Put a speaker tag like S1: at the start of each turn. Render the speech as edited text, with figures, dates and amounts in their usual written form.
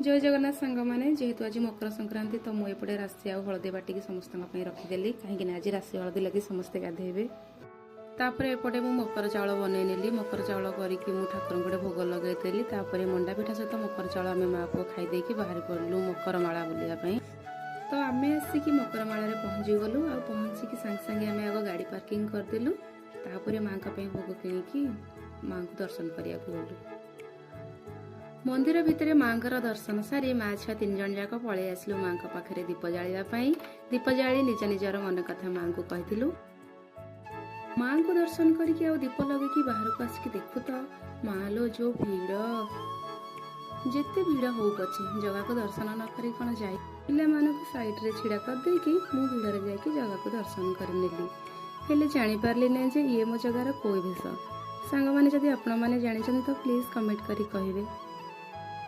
S1: ଜୟ ଜଗନ୍ନାଥ ସାଙ୍ଗମାନେ। ଯେହେତୁ ଆଜି ମକର ସଂକ୍ରାନ୍ତି, ତ ମୁଁ ଏପଟେ ରାଶି ଆଉ ହଳଦୀ ବାଟିକି ସମସ୍ତଙ୍କ ପାଇଁ ରଖିଦେଲି, କାହିଁକିନା ଆଜି ରାଶି ହଳଦୀ ଲଗେଇ ସମସ୍ତେ ଗାଧେଇବେ। ତାପରେ ଏପଟେ ମୁଁ ମକର ଚାଉଳ ବନେଇ ନେଲି। ମକର ଚାଉଳ କରିକି ମୁଁ ଠାକୁରଙ୍କୁ ଗୋଟେ ଭୋଗ ଲଗେଇଦେଲି। ତାପରେ ମଣ୍ଡା ପିଠା ସହିତ ମକର ଚାଉଳ ଆମେ ମା ପୁଅ ଖାଇ ଦେଇକି ବାହାରି ପଡ଼ିଲୁ ମକର ମାଳା ବୁଲିବା ପାଇଁ। ତ ଆମେ ଆସିକି ମକର ମାଳାରେ ପହଞ୍ଚିଗଲୁ ଆଉ ପହଞ୍ଚିକି ସାଙ୍ଗେ ସାଙ୍ଗେ ଆମେ ଆଗ ଗାଡ଼ି ପାର୍କିଂ କରିଦେଲୁ। ତାପରେ ମାଙ୍କ ପାଇଁ ଭୋଗ କିଣିକି ମାଙ୍କୁ ଦର୍ଶନ କରିବାକୁ ଗଲୁ। ମନ୍ଦିର ଭିତରେ ମାଙ୍କର ଦର୍ଶନ ସାରି ମା ଛୁଆ ତିନି ଜଣ ଯାକ ପଳେଇ ଆସିଲୁ ମାଙ୍କ ପାଖରେ ଦୀପ ଜାଳିବା ପାଇଁ। ଦୀପ ଜାଳି ନିଜ ନିଜର ମନ କଥା ମାଙ୍କୁ କହିଥିଲୁ। ମାଙ୍କୁ ଦର୍ଶନ କରିକି ଆଉ ଦୀପ ଲଗେଇକି ବାହାରକୁ ଆସିକି ଦେଖୁ ତ ମା ଲୋ, ଯୋଉ ଭିଡ଼! ଯେତେ ଭିଡ଼ ହଉ ପଛେ ଜଗାକୁ ଦର୍ଶନ ନ କରି କ'ଣ ଯାଇ? ପିଲାମାନଙ୍କୁ ସାଇଡରେ ଛିଡ଼ା କରିଦେଇକି ମୁଁ ଭିଡ଼ରେ ଯାଇକି ଜଗାକୁ ଦର୍ଶନ କରିନେଲି। ହେଲେ ଜାଣିପାରିଲି ନାହିଁ ଯେ ଇଏ ମୋ ଜଗାର କୋଉ ବେଶ। ସାଙ୍ଗମାନେ, ଯଦି ଆପଣମାନେ ଜାଣିଛନ୍ତି ତ ପ୍ଲିଜ୍ କମେଣ୍ଟ କରି କହିବେ।